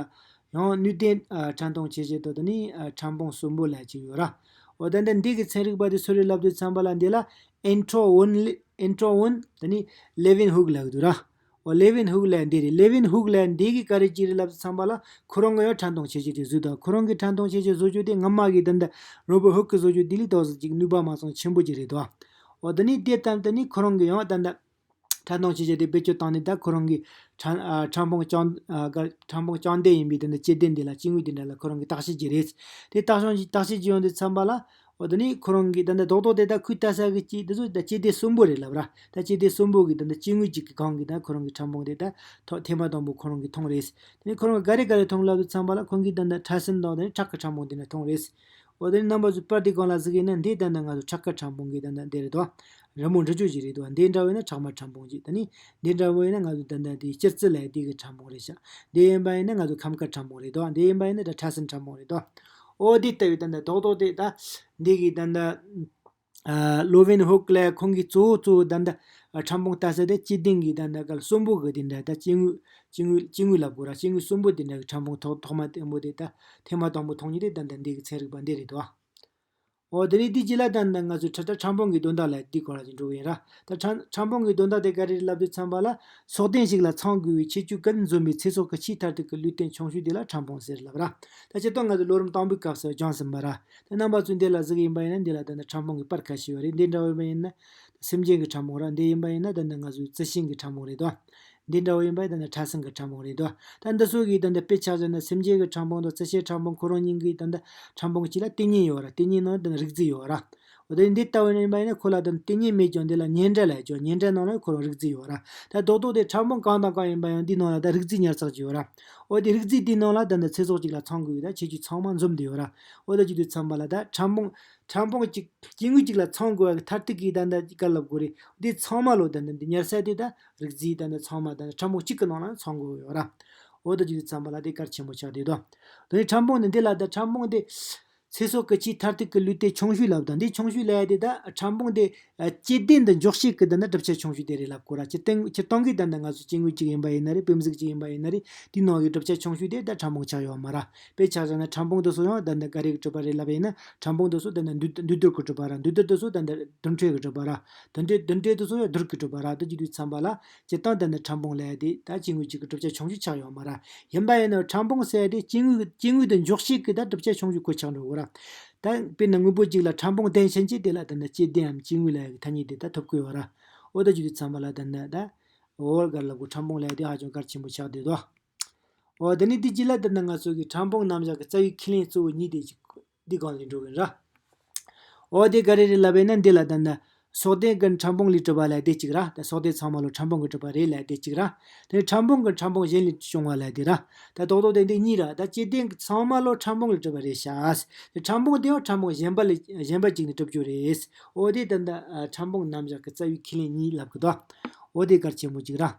ཡང་ནུས་ལྡན་ཨ་ཕྲ་མཐོང་ཆེ་ཆེ་དང་དེ་ནས་ཨ་ཕྲ་ཕུང་གསོན་པོ་ལབ་ཡ་ཅིག་ཡོད་ར། འོ་ད་ལྟ་འདི་གི་ཚན་རིག་པ་དེ་སུ་རེད་ལབ་དུས་ཙམ་པ་ལ་འདི་ལ་ཨན་ཁྲོ་ཝུན་ཨན་ཁྲོ་ཝུན་དེ་ནས་ལེ་ཝིན་ཧུག་ལབ་ཀྱི་འདུག་ར། ཨོ་ལེ་ཝན་ཧུག་ལབ་ཡ་འདི་རེད། ལེ་ཝན་ཧུག་ལབ་ཡ་འདི་གིས་ག་རེ་བྱས་རེད་ལབ་དུས་ཙམ་པ་ལ་ཁོ་རང་གིས་ཡང་ཕྲ་མཐོང་ཆེ་ཆེ་དེ་བཟོས་འདུག་ཁོ་རང་གིས་ཕྲ་མཐོང་ཆེ་ཆེ་བཟོ་རྒྱུ་དེ་སྔ་མ་གི་ད་ལྟ་རོ་བར་ཧུག་གིས་བཟོ་རྒྱུ་དེ་ལས་ཏོག་ཙམ་ཅིག་ནུས་པ་མ་སོང་ཆེན་པོ་ཅིག་རེད་འདུག་ཨོ་དེ་ནས་དེ་ལྟར་དེ་ནས་ཁོ་རང་གིས་ཡང་ད་ལྟ་ཕྲ་མཐོང་ཆེ་ཆེ་དེ་བེད་སྤྱོད་བཏང་ནས་ད་ཁོ་རང་གི་ཕྲ་ཨ་ཕྲ་ཕུང་རྐྱང་ཨ་ག་ཕྲ་ཕུང་རྐྱང་ལྡན་ཡིན་པའི་དེ་འདྲ་སྐྱེ་ལྡན་དེ་ལ་སྐྱེ་དངོས་དེ་འདྲ་ལ་ཁོ་རང་གིས་བརྟག་དཔྱད་བྱས་རེད། དེ་བརྟག་དཔྱད་བརྟག་དཔྱད་བྱས་ཡོང་དུས་ཙམ་པ་ལ་ཨོ་དེ་ནས་ཁོ་རང་གིས་ད་ལྟ་རྡོག་རྡོག་དེ་ད་ཁོས་བལྟས་ས་གི་སྐྱེ་དེ་ཚོ་ད་སྐྱེ་ལྡན་གསོན་པོ་རེད་ལབ་ར། ད་སྐྱེ་ལྡན་གསོན་པོ་གི་ད་ལྟ་སྐྱེ་དངོས་གཅིག་གི་སྒང་གི་ད་ཁོ་རང་གིས་ཕྲ་ཕུང་དེ་ད་ཐོ་ཐེངས་མ་དང་པོ་ཁོ་རང་གིས་མཐོང་རེད། དེ་ནས་ཁོ་རང་གིས་ག་རེ་ག་རེ་མཐོང་ལབ་དུས་ཙམ་པ་ལ་ཁོང་གིས་ད་ལྟ་ཕྲ་སྲིན་དང་དེ་ནས་ཁྲག་གི་ཕྲ་ཕུང་དེ་འདྲ་མཐོང་རེད། འོ་དེ་ནི་རྣམ་པ་ཚོས་པར་དེ་སྒང་ལ་གཟིགས་ཡིན་ན་འདི་ལྟ་ན་ང་ཚོ་ཁྲག་དཀར་ཕྲ་ཕུང་གི་ད་ལྟ་འདི་རེད་དོ། རི་མོ་འབྲི་རྒྱུ་ཞིག་རེད་དོ། འདི་འདྲ་བོ་ཡིན་ན་ཁྲག་དམར་ཕྲ་ཕུང་ཅིག་ད་ནི་འདི་འདྲ་བོ་ཡིན་ན་ང་ཚོ་ད་ལྟ་དེ་སྤྱི་རྩི་ལ་དེ་གི་ཕྲ་ཕུང་རེད་ཤག་འདི་ཡིན་པ་ཡིན་ན་ང་ཚོ་ཁམས་དཀར་ཕྲ་ཕུང་རེད་དོ། འདི་ཡིན་པ་ཡིན་ན་ད་ཕྲ་སྲིན་ཕྲ་ཕུང་རེད་དོ། འོ་དེ་ལྟ་བུའི་ད་ལྟ་རྡོག་རྡོག་དེ་ད་འདི་གི་ད་ལྟ་ཨ་ལོ་ཝེན་ཧོག་ལ་ཁོང་གིས་གཙོ་བོ་གཙོ་བོ་ད་ལྟ་ཨ་ཕྲ་ཕུང་ལྟ་ས་དེ་སྐྱེ་ལྡན་གྱི་ད་ལྟ་ག་ལ་གསོན་པོ་གི་དེ་འདྲ་ད་སྐྱེ་དངོས་སྐྱེ་དངོས་སྐྱེ་དངོས་ལབ་དགོས་ར། སྐྱེ་དངོས་གསོན་པོ་དེ་འདྲ་གི་ཕྲ་ཕུང་ཐོག་ཐོག་མ་དང་པོ་དེ་ད་ཐེངས་མ་དང་པོ་མཐོང་མཁན་དེ་ད་ལྟ་འདི་གི་ཚན་རིག་པ་འདི་རེད་དོ། འོ་དེ་ནས་དེ་རྗེས་ལ་ད་ལྟ་ང་ཚོས་ཕྲ་ཕྲ་ཕྲ་ཕུང་གི་དོན་དག་ལ་དེའི་སྐོར་ལ་ཅིག་འགྲོ་གི་ཡིན་ར། ད་ཕྲ་ཕྲ་ཕུང་གི་དོན་དག་དེ་ག་རེ་རེད་ལབ་དུས་ཙམ་པ་ལ་སྲོག་ལྡན་ཞིག་ལ་ཚང་དགོས་པའི་ཁྱད་ཆོས་ཀུན་འཛོམས་པའི་ཚེ་སྲོག་གི་ཆེས་མཐར་ཐུག་གི་ལུས་རྟེན་ཆུང་ཤོས་དེ་ལ་ཕྲ་ཕུང་ཟེར་ལབ་ར། ད་སྤྱིར་བཏང་ང་ཚོ་ལོ་རིམ་དང་པོའི་སྐབས་སུ་སྦྱངས་ཟིན་པ་ར། ད་རྣམ་པ་ཚོས་འདི་ལ་གཟིགས་ཡིན་པ་ཡིན་ན་འདི་ལ་ད་ནི་ཕྲ་ཕུང་གི་པར་ཁ་ཤས་ཡོད་རེད། འདི་འདྲ་བོ་ཡིན་པ་ཡིན་ན་སེམས་ཅན་གྱི་ཕྲ་ཕུང་ར། འདི་ཡིན་པ་ཡིན་ན་ད་ནི་ང་ཚོའི་རྩི་ཤིང་གི་ཕྲ་ཕུང་རེད་དོ། འདི་འདྲ་བོ་ཡིན་པ་ཡིན་ན་ད་ནི་ཕྲ་སྲིན་གྱི་ཕྲ་ཕུང་རེད་དོ། ད་འདི་ཚོ་གི་ད་ནི་དཔེ་ཆ་བཞག་ན་སེམས་ཅན་གྱི་ཕྲ་ཕུང་དང་རྩི་ཤིང་ཕྲ་ཕུང་ཁོ་རང་གཉིས་ཀྱི་ད་ནི་ཕྲ་ཕུང་གཅིག་ལ་ལྟེ་གཉན་ཡོད་ར། ལྟེ་གཉན་ནང་ད་ནི་རིགས་རྫས་ཡོད་ར། འོ་དེ་འདི་ལྟ་བུ་ཡིན་པ་ཡིན་ན་ཁོ་ལ་ད་ནི་ལྟེ་གཉན་མེད་ཀྱང་འདི་ལ་མཉེན་འབྲེལ་ལབ་ཀྱང་མཉེན་འབྲེལ་ནང་ལ་ཁོ་རང་རིགས་རྫས་ཡོད་ར། ད་རྡོག་རྡོག་དེ་ཕྲ་ཕུང་གང་དང་གང་ཡིན་པ་ཡང་འདི་ནང་ལ་ད་རིགས་རྫས་ཉར་ཚགས་ཀྱི་ཡོད་ར། འོ་དེ་རིགས་རྫས་དེའི་ནང་ལ་ད་ནི་ཚེ་སྲོག་གཅིག་ལ་ཚང་དགོས་པའི་ད་ཁྱད་ཆོས་ཚང་མ་འཛོམས་བསྡད་ཡོད་ར། འོ་ད་ཅི་དུས་ཙམ་པ་ལ་ད་ཕྲ་ཕུང་ཕྲ་ཕུང་གཅིག་སྐྱེ་དངོས་གཅིག་ལ་ཚང་དགོས་པ་གི་མཐར་ཐུག་གི་ད་ལྟ་ག་ལབ་དགོས་རེད། འདི་ཚང་མ་ལོ་ད་ལྟ་འདི་ཉར་ས་དེ་ད་རིགས་རྫས་ད་ལྟ་ཚང་མ་ད་ལྟ་ཕྲ་ཕུང་གཅིག་གི་ནང་ལ་ཚང་དགོས་ཡོད་ར། འོ་ད་ཅི་དུས་ཙམ་པ་ལ་དེ་གལ་ཆེན་པོ་ཆགས་བསྡད་དོ། དེ་ནས་ཕྲ་ཕུང་ནི་འདི་ལ་ད་ཕྲ་ཕུང་དེ་ཚེ་སྲོག་གི་ཆེས་མཐར་ཐུག་གི་ལུས་རྟེན་ཆུང་ཤོས་ལབ་ད་འདི་ཆུང་ཤོས་ལབ་ཡ་དེ་ད་ཕྲ་ཕུང་དེ་སྐྱེ་ལྡན་དུ་འཇོག་བྱེད་ཀྱི་ད་ནི་གྲུབ་ཆ་ཆུང་ཤོས་དེ་རེད་ལབ་དགོས་ར། སྤྱིར་བཏང་སྤྱིར་བཏང་གི་ད་ནི་ང་ཚོ་སྐྱེ་དངོས་གཅིག་ཡིན་པ་ཡིན་ན་རེད། བེམ་གཟུགས་གཅིག་ཡིན་པ་ཡིན་ན་རེད། དེའི་ནང་གི་གྲུབ་ཆ་ཆུང་ཤོས་དེ་ད་ཕྲ་ཕུང་ཆགས་ཡོད་མ་ར། དཔེ་ཆ་བཞག་ན་ཕྲ་ཕུང་དེ་ཚོ་ཡང་ད་ནི་ག་རེ་གི་གྲུབ་པ་རེད་ལབ་ཡིན་ན་ཕྲ་ཕུང་དེ་ཚོ་ད་ནི་འདུས་འདུས་རྡུལ་གི་གྲུབ་པ་ར། འདུས་རྡུལ་དེ་ཚོ་ད་ནི་རྡུལ་ཕྲན་གི་གྲུབ་པ་ར། རྡུལ་ཕྲན་རྡུལ་ཕྲན་དེ་ཚོ་ཡང་རྡུལ་གི་གྲུབ་པ་ར། དེ་ཅི་དུས་ཙམ་པ་ལ་སྤྱིར་བཏང་ད་ནི་ཕྲ་ཕུང་ལབ་ཡ་དེ་ད་སྐྱེ་དངོས་གཅིག་གི་གྲུབ་ཆ་ཆུང་ཤོས་ཆགས་ཡོད་མ་ར། ཡིན་པ་ཡིན་ན་ཕྲ་ཕུང་ཟེར་ཡ་དེ་སྐྱེ་དངོས་སྐྱེ་དངོས་དེ་འཇོག་བྱེད་ཀྱི་ད་གྲུབ་ཆ་ཆུང་ཤོས་ཁོ་ཆགས་འགྲོ་གི་ར། ད་དཔེར་ན་དངོས་པོ་གཅིག་ལ་ཕྲ་ཕུང་ལྡན་ཕྱིན་ཆད་དེ་ལ་ད་ནི་སྐྱེ་ལྡན་འམ་སྐྱེ་དངོས་ལབ་ཡ་གི་ཐ་སྙད་དེ་ད་ཐོབ་ཀྱི་ཡོད་ར། འོ་ད་ཅི་དུས་ཙམ་པ་ལ་ད་ནི་ད་འོ་ག་ལབ་དགོས། ཕྲ་ཕུང་ལབ་ཡ་དེ་ཧ་ཅང་གལ་ཆེན་པོ་ཆགས་བསྡད་དོ། འོ་དེ་ནས་དེ་རྗེས་ལ་ད་ནི་ང་ཚོ་གི་ཕྲ་ཕུང་རྣམ་གཞག་གི་རྩ་བའི་ཁས་ལེན་གཙོ་བོ་གཉིས་དེ་ཅིག་འདི་སྒང་ལ་འགྲོ་གི་ཡིན་ར། འོ་དེ་ག་རེ་རེད་ལབ་པ་ཡིན་ན་འདི་ལ་ད་ནི་སྲོག་ལྡན་གྱི་ཕྲ་ཕུང་ལས་གྲུབ་པ་ལབ་དེ་གཅིག་ར། ད་སྲོག་ལྡན་ཚང་མ་ལོ་ཕྲ་ཕུང་གིས་གྲུབ་པ་རེད་ལབ་དེ་གཅིག་ར། དེ་ནས་ཕྲ་ཕུང་གིས་ཕྲ་ཕུང་གཞན་ལས་བྱུང་བ་ལབ་དེ་ར། ད་རྡོག་རྡོག་དེ་འདི་གཉིས་ར། ད་སྐྱེ་ལྡན་ཚང་མ་ལོ་ཕྲ་ཕུང་ལས་གྲུབ་པ་རེད་ཤག་དེ་ཕྲ་ཕུང་དེ་ཡང་ཕྲ་ཕུང་གཞན་པ་ལས་གཞན་པ་གཅིག་ནས་གྲུབ་རྒྱུ་རེད། འོ་དེ་ད་ནི་ཕྲ་ཕུང་རྣམ་གཞག་གི་རྩ་བའི་ཁས་ལེན་གཉིས་ལབ་གི་འདུག་འོ་དེ་གལ་ཆེན་པོ་གཅིག་ར།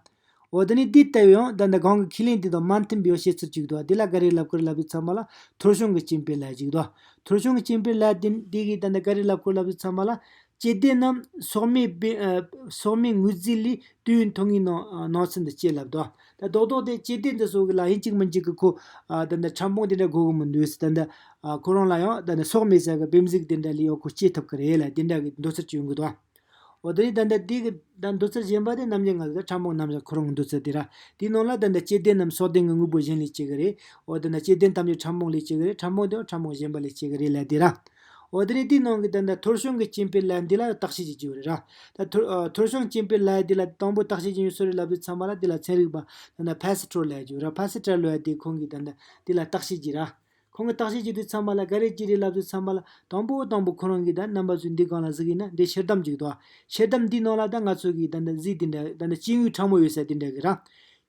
འོ་དེ་ནས་འདི་ལྟ་བུའི་ཡང་ད་ལྟ་གོང་གི་ཁས་ལེན་འདི་དང་མ་མཐུན་པའི་བཤད་ཚུལ་ཅིག་འདུག་དེ་ལ་ག་རེ་ལབ་དགོས་རེད་ལབ་དུས་ཚང་མ་ལ་ཐོལ་བྱུང་གི་སྐྱེ་འཕེལ་ལབ་ཅིག་འདུག་ཐོལ་བྱུང་གི་སྐྱེ་འཕེལ་ལབ་དེ་འདི་གི་ད་ལྟ་ག་རེ་ལབ་དགོས་ལབ་དུས་ཚང་མ་ལ་སྐྱེ་ལྡན་རྣམས་སྲོག་མེད་པའི་ཨ་སྲོག་མེད་དངོས་རྫས་ལས་དུས་ཡུན་ཐུང་ངུའི་ནང་ཨ་ནང་ཚན་དུ་སྐྱེ་ལབ་འདུག་ད་རྡོག་རྡོག་དེ་སྐྱེ་ལྡན་དེ་ཚོ་གི་ལ་ཡིན་གཅིག་མིན་གཅིག་གི་ཁོ་ཨ་ད་ལྟ་ཕྲ་ཕུང་དེ་འདྲ་དགོས་གི་མི་འདུག་ད་ལྟ་ཨ་ཁོ་རང་ལ་ཡང་ད་ལྟ་སྲོག་མེད་ས་གི་བེམ་གཟུགས་དེ་འདྲ་ལས་ཡང་ཁོ་སྐྱེ་ཐུབ་གི་རེད་ལབ་དེ་འདྲ་གི་འདོད་ཚུལ་ཅིག་ཡོང་གི་འདུག་འོ་དེ་ནས་ད་ལྟ་དེ་གི་ད་འདོད་ཚུལ་གཞན་པ་དེ་ནམ་རྒྱུན་ང་ཚོ་ད་ཕྲ་ཕུང་རྣམ་གཞག་ཁོ་རང་གི་འདོད་ཚུལ་དེ་ར། དེའི་ནང་ལ་ད་ལྟ་སྐྱེ་ལྡན་རྣམས་སྲོག་ལྡན་གྱི་དངོས་པོ་གཞན་ལས་སྐྱེ་གི་རེད། འོ་ད་ལྟ་སྐྱེ་ལྡན་ཐམས་ཅད་ཕྲ་ཕུང་ལས་སྐྱེ་གི་རེད། ཕྲ་ཕུང་དེ་ཡང་ཕྲ་ཕུང་གཞན་པ་ལས་སྐྱེ་གི་རེད་ལབ་དེ་ར། འོ་དེ་ནས་དེའི་ནང་གི་ད་ལྟ་ཐོལ་བྱུང་གི་སྐྱེ་འཕེལ་ལབ་འདི་ལ་བརྟག་དཔྱད་བྱེད་ཀྱི་ཡོད་རེད་ར། ད་ཐོལ་ཨ་ཐོལ་བྱུང་སྐྱེ་འཕེལ་ལབ་འདི་ལ་དང་པོ་བརྟག་དཔྱད་བྱེད་ཡོད་སྲོལ་རེད་ལབ་དུས་ཚང་མ་ལ་འདི་ལ་ཚན་རིག་པ་ད་ལྟ་ཕ་སི་ཊོར་ལབ་ཀྱི་ཡོད་ར། ཕ་སི་ཊོར་ལབ་དེ་ཁོང་གིས་ད་ལྟ་འདི་ལ་བརྟག་དཔྱད་ཀྱི་ར། ཁོང་གིས་བརྟག་དཔྱད་བྱེད་དུས་ཚང་མ་ལ་ག་རེ་བྱས་རེད་ལབ་དུས་ཚང་མ་ལ་དང་པོ་དང་པོ་ཁོ་རང་གིས་ད་རྣམ་པ་ཚོས་འདི་སྒང་ལ་གཟིགས་ཡིན་ན་འདི་ཤེལ་དམ་ཅིག་འདུག་ཤེལ་དམ་འདི་ནང་ལ་ད་ང་ཚོ་གིས་ད་ལྟ་གཟིགས་འདི་འདྲ་ད་ལྟ་སྐྱེ་དངོས་ཕྲ་མོ་ཡོད་ས་འདི་འདྲ་གི་ར།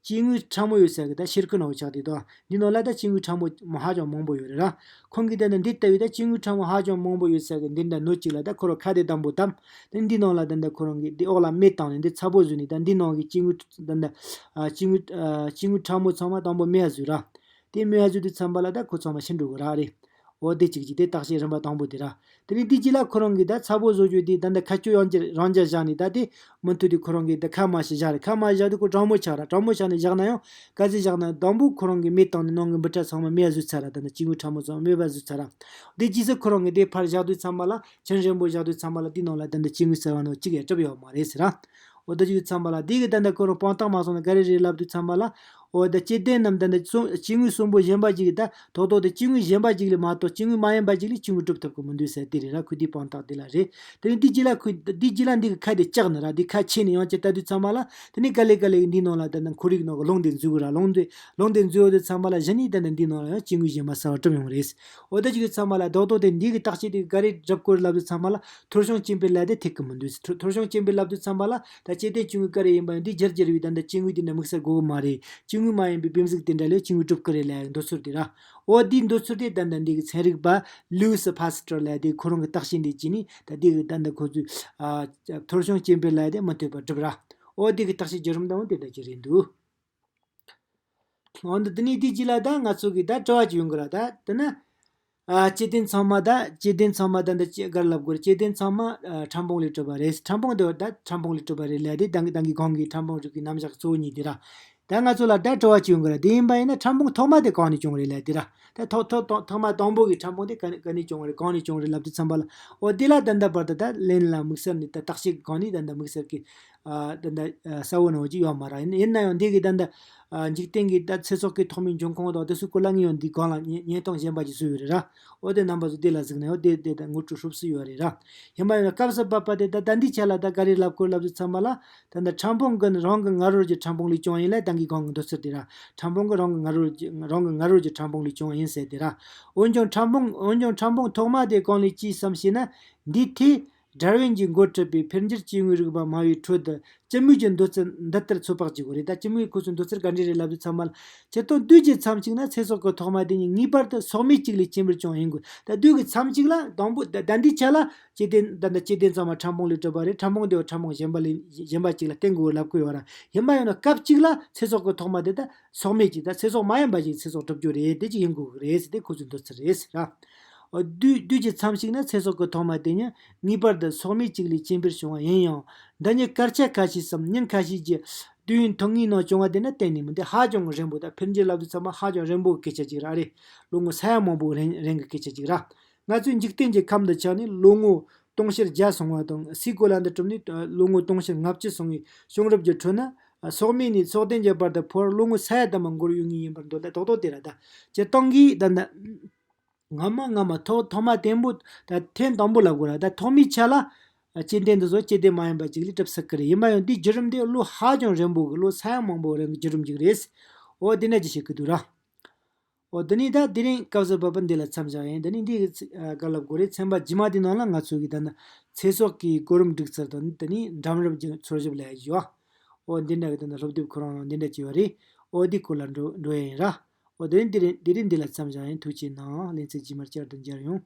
སྐྱེ་དངོས་ཕྲ་མོ་ཡོད་ས་གི་ད་ཤེལ་ཁུ་ནང་ཆགས་འདུག་འདི་ནང་ལ་ད་སྐྱེ་དངོས་ཕྲ་མོ་མ་ཧ་ཅང་མང་པོ་ཡོད་རེད་ར། ཁོང་གིས་ད་ལྟ་འདི་ལྟ་བུའི་ད་སྐྱེ་དངོས་ཕྲ་མོ་ཧ་ཅང་མང་པོ་ཡོད་ས་གི་འདི་འདྲ་ནོར་གཅིག་ལ་ད་ཁོ་རང་ཁ་དེ་དམ་པོ་བསྡམས། ད་འདི་ནང་ལ་ད་ལྟ་ཁོ་རང་གིས་འདི་འོག་ལ་མེ་བཏང་ནས་འདི་ཚ་པོ་བཟོས་ནས་ད་འདི་ནང་གི་སྐྱེ་དངོས་ད་ལྟ་ཨ་སྐྱེ་དངོས་ཨ་སྐྱེ་དངོས་ཕྲ་མོ་ཚང་མ་དང་པོ་མེ་ཡ་བཟོས་ར། དེ་མེ་ཡ་བཟོས་དུས་ཙམ་པ་ལ་ད་ཁོ་ཚང་མ་ཤི་འགྲོ་གི་ར་རེད། འོ་དེ་གཅིག་གཅིག་དེ་བརྟག་དཔྱད་རིམ་པ་དང་པོ་དེ་ར། དེ་ནས་དེ་རྗེས་ལ་ཁོ་རང་གིས་ད་ཚ་པོ་བཟོ་རྒྱུ་དེ་ད་ནི་ཁ་སྐྱོ་ཡང་ཅིག་རང་འཇགས་བཞག་ནས་ད་དེ་མུ་མཐུད་དེ་ཁོ་རང་གིས་ད་ཁ་མ་ཞིག་བཞག་རེད། ཁ་མ་བཞག་དུས་ཁོ་གྲང་མོ་ཆགས་ར། གྲང་མོ་ཆགས་ནས་བཞག་ན་ཡང་ག་ཚོད་བཞག་ན་དང་པོ་ཁོ་རང་གིས་མེ་བཏང་ནས་ནང་གི་འབུ་ཕྲ་ཚང་མ་མེ་ཡ་བཟོས་ཚར་ར། ད་ནི་སྐྱེ་དངོས་ཕྲ་མོ་ཚང་མ་མེ་ཡ་བཟོས་ཚར་ར། དེ་རྗེས་སུ་ཁོ་རང་གིས་དེ་ཕར་བཞག་དུས་ཚང་མ་ལ་ཁྱུང་རིང་པོ་བཞག་དུས་ཚང་མ་ལ་དེ་ནང་ལ་ད་ནི་སྐྱེ་དངོས་ཟེར་བ་ནང་གཅིག་ཡང་གྲུབ་ཡོད་མ་རེད་ཟེར་ར། འོ་ད་ཅིག་ཚང་མ་ལ་དེ་གི་ད་ལྟ་ཁོ་རང་དཔང་རྟགས་མ་སོང་ན་ག་རེ་རེད་ལབ་དུས་ཚང་མ་ལ། འོ་ད་སྐྱེ་ལྡན་རྣམས་ད་ལྟ་གསུམ་སྐྱེ་དངོས་གསུམ་པོ་གཞན་པ་ཅིག་གི་ད་ཐོག་ཐོག་དེ་སྐྱེ་དངོས་གཞན་པ་ཅིག་ལས་མ་གཏོགས་སྐྱེ་དངོས་མ་ཡིན་པ་ཅིག་ལས་སྐྱེ་དངོས་གྲུབ་ཐུབ་ཀྱི་མི་འདུག་ཟེར་དེ་རེད་ར། ཁོས་དེའི་དཔང་རྟགས་དེ་ལ་རེད། དེ་ནས་དེའི་རྗེས་ལ་ཁོས་དེའི་རྗེས་ལ་འདི་གི་ཁ་དེ་བཅག་ནི་ར། དེ་ཁ་ཕྱེ་ནས་ཡང་ཅིག་ལྟ་དུས་ཚང་མ་ལ། དེ་ནས་ག་ལེ་ག་ལེ་འདིའི་ནང་ལ་ད་ནི་ཁོར་ཡུག་ནང་གི་རླུང་དེ་འཛུལ་གི་ར། རླུང་དེ་རླུང་དེ་འཛུལ་ཡོང་དུས་ཚང་མ་ལ་གཞི་ནས་ད་ནི་འདིའི་ནང་ལ་ཡང་སྐྱེ་དངོས་གཞན་པ་གསར་བ་གྲུབ་ཡོང་རེད། འོ་ད་ཅིག་གི་ཚང་མ་ལ་རྡོག་རྡོག་དེ་འདི་གི་བརྟག་དཔྱད་དེ་ག་རེ་སྒྲུབ་དགོས་རེད་ལབ་དུས་ཚང་མ་ལ་ཐོར་བྱུང་སྐྱེ་འཕེལ་ལ་དེ་ཐེག་གི་མི་འདུག་ཐོར་ཐོར་བྱུང་སྐྱེ་འཕེལ་ལབ་དུས་ཚང་མ་ལ་ད་སྐྱེ་ལྡན་སྐྱེ་དངོས་ག་རེ་ཡིན་པ་ཡང་འདི་སྦྱར་སྦྱར་བའི་ད་ལྟ་སྐྱེ་དངོས་དེ་འདྲ་དམིགས་བསལ་དགོས་གི་མ་རེད། སྐྱེ་དངོས་མ་ཡིན་པའི་དཔེ་གཟུགས་དེ་འདྲ་ལས་སྐྱེ་དངོས་གྲུབ་ཀྱི་རེད་ལབ་ཡག་འདོད་ཚུལ་དེ་ར། འོ་དེའི་འདོད་ཚུལ་དེ་ད་ལྟ་འདི་གི་ཚན་རིག་པ་ལུའི་སི་ཕ་སི་ཏར་ལབ་དེ་ཁོ་རང་གི་བརྟག་དཔྱད་འདི་བྱས་ནས་ད་འདི་གི་ད་ལྟ་ཁོ་ཚོས་ཨ་ཐོར་བྱུང་སྐྱེ་འཕེལ་ལབ་དེ་མུ་མཐུད་པར་གྲུབ་ར། འོ་དེ་གི་བརྟག་དཔྱད་བརྒྱུད་རིམ་དང་དེ་འདྲ་ཅིག་རེད་འདུག་འོ་འདི་འདི་ནས་དེའི་རྗེས་ལ་ད་ང་ཚོ་གི་ད་དྲི་བ་ཅིག་ཡོང་གི་ར། ད་དེ་ན། ཨ་སྐྱེ་ལྡན་ཚང་མ་ད་སྐྱེ་ལྡན་ཚང་མ་ད་འདི་སྐྱེ་གར་ལབ་དགོས་རེད། སྐྱེ་ལྡན་ཚང་མ་ཨ་ཕྲ་ཕུང་ལས་གྲུབ་པ་རེད། ཕྲ་ཕུང་དེ་བ་ད་ཕྲ་ཕུང་ལས་གྲུབ་པ་རེད་ལབ་དེ་ད་ད་གིན་གོང་གི་ཕྲ་ཕུང་རིགས་ཀྱི་རྣམ་གཞག་གཙོ་བོ་གཉིས་དེ་ར། ད་ང་ཚོ་ལ་ད་དྲི་བ་ཅིག་ཡོང་གི་ར། དེ་ཡིན་པ་ཡིན་ན་ཕྲ་ཕུང་ཐོག་མ་དེ་གང་ནས་བྱུང་རེད་ལབ་དེ་ར། ད་ཐོག་ཐོག་ཐོག་ཐོག་མ་དང་པོ་གི་ཕྲ་ཕུང་དེ་ག་ནས་ག་ནས་བྱུང་རེད། གང་ནས་བྱུང་རེད་ལབ་དུས་ཙམ་པ་ལ། འོ་དེ་ལ་ད་ལྟ་བར་དུ་ད་ལན་ལ་དམིགས་བསལ་ནས་ད་བརྟག་དཔྱད་གང་ནས་ད་ལྟ་དམིགས་བསལ་གི་ཨ་ད་ལྟ་ཨ་གསལ་བོ་ནང་བཞིན་ཡོད་མ་རེད། ཡིན་ཡིན་ན་ཡང་འདི་གི་ད་ལྟ་ཨ་འཇིག་རྟེན་གྱི་ད་ཚེ་སྲོག་གི་ཐོག་མའི་འབྱུང་ཁུངས་དང་དེ་ཚོའི་སྐོར་ལ་ངས་ཡང་འདི་གོང་ལ་བརྙན་བརྙན་ཐུང་གཞན་པ་ཅིག་བཟོས་ཡོད་རེད་ར། འོ་དེ་རྣམ་པ་ཚོ་དེ་ལ་གཟིགས་ན་ཡང་དེ་དེ་ད་ངོ་སྤྲོད་ཧྲུབ་སུ་ཡོད་རེད་ར། ཡིན་པ་ཡང་ན་སྐབས་སུ་བབ་པ་དེ་ད་ད་འདི་ཆ་ལ་ད་ག་རེ་ལབ་དགོས་ལབ་དུས་ཙམ་པ་ལ། ད་ལྟ་ཕྲ་ཕུང་གི་རང་གི་ང་རོ་གི་ཕྲ་ཕུང་ལས་བྱུང་ཡིན་ལ་ད་གིན་གོང་གི་འདོད་ཚུལ་དེ་ར། ཕྲ་ཕུང་གི་རང་གི་ང་རོ་གི་རང་གི་ང་རོ་གི་ཕྲ་ཕུང་ལས་བྱུང་ཡིན་ཟེར་དེ་ར། འོན་ཀྱང་ཕྲ་ཕུང་འོན་ཀྱང་ཕྲ་ཕུང་ཐོག་མ་དེ་གང་ལས་སྐྱེས་སམ་ཞེ་ན། འདིའི་ཐད་ཌར་ཝིན་གྱིས་འགོ་ཁྲིད་པའི་འཕེལ་འགྱུར་སྐྱེ་དངོས་རིག་པ་སྨྲ་བའི་ཁྲོད་དུ་སྤྱི་མོས་ཀྱི་འདོད་ཚུལ་འདི་ལྟར་ཚོད་དཔག་བྱེད་དགོས་རེད། ད་སྤྱི་མོས་ཁོ་ཚོའི་འདོད་ཚུལ་ག་འདྲ་རེད་ལབ་དུས་ཙམ་པ་ལ། སྤྱིར་བཏང་དུས་ཀྱི་མཚམས་གཅིག་ན་ཚེ་སྲོག་གི་ཐོག་མ་དེ་ཉིད་ངེས་པར་དུ་སྲོག་མེད་གཅིག་ལས་སྐྱེ་འཕེལ་བྱུང་ཡིན་དགོས། ད་དུས་ཀྱི་མཚམས་གཅིག་ལ་དང་པོ་ད་ད་འདིའི་ཆ་ལ་སྐྱེ་ལྡན་ད་ད་སྐྱེ་ལྡན་ཚང་མ་ཕྲ་ཕུང་ལས་གྲུབ་པ་རེད། ཕྲ་ཕུང་དེ་བ་ཕྲ་ཕུང་གཞན་པ་ལས་གཞན་པ་གཅིག་ལ་བརྟེན་དགོས་ལབ་ཀྱི་ཡོད་ར། ཡིན་པ་ཡིན་ན་སྐབས་གཅིག་ལ་ཚེ་སྲོག་གི་ཐོག་མ་དེ་ད་སྲོག་མེད་ཅིག་ད་ཚེ་སྲོག་མ་ཡིན་པ་ཞིག་ཚེ་སྲོག་གྲུབ་རྒྱུ་རེད། དེ་ཅིག་ཡིན་དགོས་ཀྱི་རེད་ཟེར་དེ་ཁོ་ཚོའི་འདོད་ཚུལ་རེད་ཟེར་ར། འོ་དུས་དུས་ཀྱི་མཚམས་ཤིག་ན་ཚེ་སྲོག་གི་ཐོག་མ་དེ་ཉིད་ངེས་པར་དུ་སྲོག་མེད་ཅིག་ལས་སྐྱེ་འཕེལ་བྱུང་བ་ཡིན་ཡང་། འདི་ཉིད་སྐར་ཆ་ཁ་ཤས་སམ་ཉིན་ཁ་ཤས་ཀྱི་དུས་ཡུན་ཐུང་ངུའི་ནང་བྱུང་བ་དེ་ནི་གཏན་ནས་མིན་ཏེ། ཧ་ཅང་རིང་པོ་དང་འཕེལ་འགྱུར་ལབ་དུས་ཚང་མ་ཧ་ཅང་རིང་པོའི་སྐད་ཆ་ཅིག་ར་རེད། ལོ་ངོ་ས་ཡ་མང་པོ་རིང་རིང་གི་སྐད་ཆ་ཅིག་ར། ང་ཚོའི་འཇིག་རྟེན་གྱི་ཁམས་འདི་ཆགས་ནས་ལོ་ངོ་དུང་ཕྱུར་བརྒྱ་སོང་བ་དང་། སའི་གོ་ལ་འདི་གྲུབ་ནས་ལོ་ངོ་དུང་ཕྱུར་ལྔ་བཅུ་སོང་བའི་བྱུང་རབས་ཀྱི་ཁྲོད་ན། སྲོག་མེད་ནས་སྲོག་ལྡན་གྱི་བར་དུ་འཕོ་བར་ལོ་ངོ་ས་ཡ་དུ་མ་འགོར་ཡོད་ངེས་ཡིན་པར་འདོད་ལ། རྡོག་རྡོག་དེ་ར་ད་སྤྱིར་བཏང་གིས་ད་ལྟ། སྔ་མ་སྔ་མ་ཐོག་ཐོག་མ་དེ་འབོ་ད་ཐེངས་དང་པོ་ལབ་དགོས་ར། ད་ཐོག་མའི་ཆ་ལ་སྐྱེ་ལྡན་འདི་ཚོ་སྐྱེ་ལྡན་མ་ཡིན་པ་ཅིག་ལས་གྲུབ་སྲིད་ཀྱི་རེད། ཡིན་པ་ཡང་འདིའི་བརྒྱུད་རིམ་དེ་ལོ་ཧ་ཅང་རིང་པོ་གི་ལོ་ས་ཡ་མང་པོ་རིང་གི་བརྒྱུད་རིམ་ཅིག་རེད། འོ་དེ་འདྲ་ཅིག་བཤད་ཀྱི་འདུག་ར། འོ་དེ་ནས་ད་དེ་རིང་སྐབས་སུ་བབ་པ་འདི་ལ་མཚམས་བཞག་ཡིན། དེ་ནས་འདི་གི་ཚིག་ཨ་ག་ལབ་དགོས་རེད། ཚན་པ་རྗེས་མ་དེའི་ནང་ལ་ང་ཚོ་གི་ད་ནི་ཚེ་སྲོག་གི་གོ་རིམ་སྒྲིག་ཚུལ་དང་། དེ་ནས་འགྲམ་རིམ་གྱི་འཚོལ་ཞིབ་ལ་ཡ་བཞི་བ། འོ་འདི་འདྲ་གི་ད་ནི་སློབ་དེབ་ཁོ་རང་ནང་འདི་འདྲ་བྱས་པ་རེད། འོ་འདི་སྐོར་ལ་འགྲོ་འགྲོ་ཡ་ཡིན་ར། འོ་དེ་རིང་འདི་རིང་འདི་རིང་འདི་ལ་མཚམས་བཞག་ཡིན། ཐུགས་རྗེ་གནང་། ལེ་ཚན་རྗེས་མར་བསྐྱར་དུ་མཇལ་ཡོང་།